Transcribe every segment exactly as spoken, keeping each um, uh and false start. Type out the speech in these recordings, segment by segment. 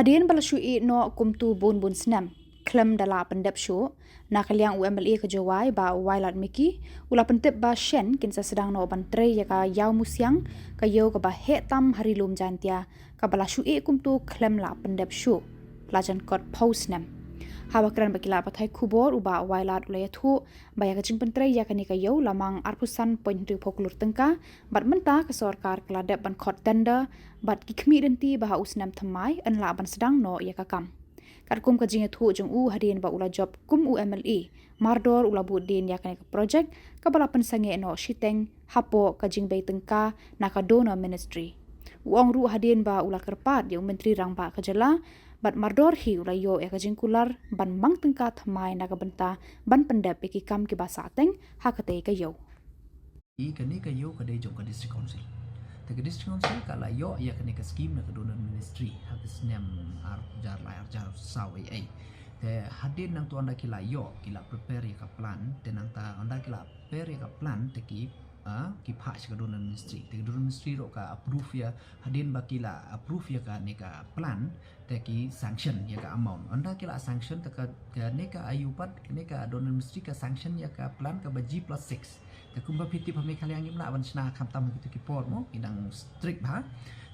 Hadien ba la shu ïeh noh kumto bun bun snem khlem da la pyndep shuh, na ka liang u M L A ka Jowai Bah Wailadmiki u la pyntip ba shen kin sa sdang noh ban trei ïa ka Ïawmusiang, ka ïew kaba heh tam ha Ri Lum Jaiñtia, kaba la shu ïeh kumto khlem la pyndep shuh la jan kot phew snem. Haba kren bad ki lad pathai khubor, u Bah Wailad u la ïathuh ba ïa ka jingpyntrei ïa kane ka ïew la mang arphew san point hynriew phew klur tyngka, bad mynta ka sorkar ka la dep ban khot tender, bad ki khmih lynti ba ha u snem thymmai yn lah ban sdang noh ïa ka kam. Katkum ka jingïathuh jong u, hadien ba u la jop kum u M L A, mardor u la bud dien ïa kane ka projek kaba la pynsangeh noh shiteng hapoh ka jingbei tyngka na ka Donor Ministry. U ong ruh hadien ba u la kyrpad ïa u Myntri Rangbah ka jylla, bad mardor hi u la ïoh ïa ka jingkular ban mang tyngka thymmai na ka bynta ban pyndep ïa ki kam kiba sahteng ha katei ka ïew. Ïa kane ka ïew ka dei jong ka District Council. Te ka District Council ka la ïoh ïa kane ka scheme na ka Donor Ministry ha ka snem ar hajar lai ar hajar saw ei ei. Te hadien nangta ynda ki la ïoh, ki la prepare ïa ka plan, te nangta ynda ki la prepare ïa ka plan, te ki, ah, ki phah sha ka Donor Ministry. Te ka Donor Ministry ruh ka approve ïa, hadien ba ki la approve ïa kane ka plan, te ki sanction ïa ka amount. Ynda ki la sanction, te ka, kane ka ayu pat, kane ka Donor Ministry ka sanction ïa ka plan kaba G plus six. Te kumba phi tip ha Meghalaya ngim lah ban shna khamtam ha kito ki por mo, ki dang strict bha.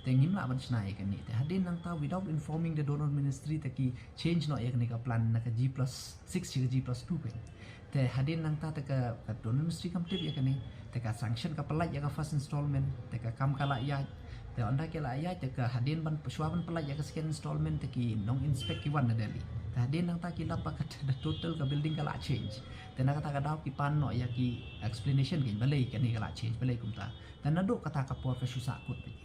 Te ngim lah ban shna ïa kane. Te hadien nangta, without informing the Donor Ministry, te ki change noh ïa kane ka plan na ka G plus six sha ka G plus two pyn. Te hadien nangta te ka, ka Donor Ministry kam tip ïa kane. Te ka sanction, ka pyllait ïa ka first installment, te ka kam ka la ïaid. Te ynda ki la ïaid, te ka hadien ban, shuwa ban pyllait ïa ka second installment, te ki nong inspect ki wan na Delhi. Te hadien nangta ki lap ba ka, the total ka building ka la change. Te na kata ka daw ki pan noh ïa ki explanation ki, balei kane ka la change, balei kumta. Te naduh kata ka por ka shu sahkut beit.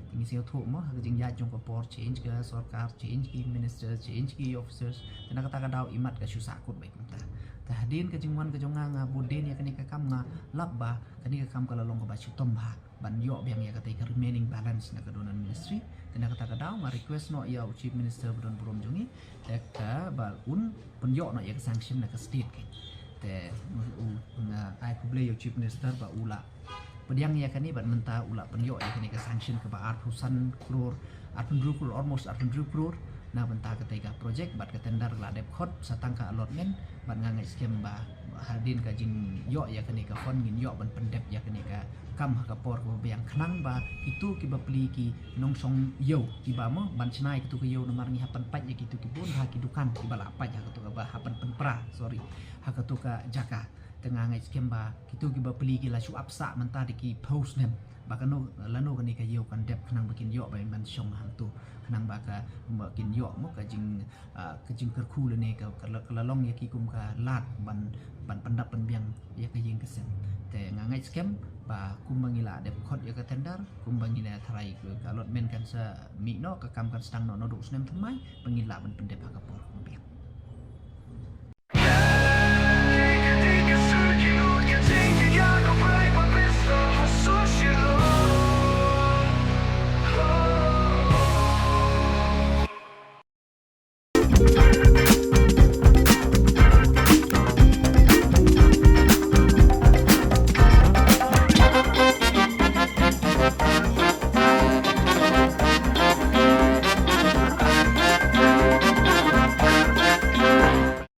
Te ngi sngewthuh mo, ha ka jingïaid jong ka por, change ka sorkar, change ki minister, change ki officers. Te na kata ka daw imat ka shu sahkut beit kumta. Te hadien ka jingwan ka jong nga, nga bud dien ïa kane ka kam, nga lap ba kane ka kam ka la long kaba shitom bha ban ïoh biang ïa katei ka remaining balance na ka Donor Ministry. Te na kata ka daw nga request noh ïa u Chief Minister ba don burom jong ngi, te kaba un pynïoh noh ïa ka sanction na ka state ka. Te u, nga ai khublei ïa u Chief Minister ba u la pdiang ïa kane, bad mynta u la pynïoh ïa kane ka sanction kaba arphew san klur, arphew hynriew klur, almost arphew hynriew klur na bynta katei ka project, bad ka tender la dep khot, sa tang ka allotment, bad nga ngeit skhem ba hadien ka jingïoh ïa kane ka fund ngin ïoh ban pyndep ïa kane ka kam ha ka por kaba biang, khnang ba kito kiba plie ki nongshong ïew kiba mo ban shna ïa kito ki ïew, namar ngi hap ban pait ïa kito ki bun bha ki dukan kiba la pait ha kato kaba, hap ban pynpra, sorry, ha kato ka jaka. Te nga ngeit skhem ba kito kiba plie ki la shu ap sah mynta da ki phew snem ba kano lano kane ka ïew kan dep, khnang ba kin ïoh ban, ban shong hangto, khnang ba ka, ba kin ïoh mo ka jing, ah, ka jingkyrkhu lane ka, ka la, ka la long ïa ki kum ka lad ban, ban pyndap pynbiang ïa ka ïing ka sem. Te nga ngeit skhem ba kumba ngi la dep khot ïa ka tender, kumba ngi la tharai ka, ka allotment kan sa mih noh, ka kam kan sdang noh naduh u snem thymmai, ba ngin lah ban pyndep ha ka por kaba biang.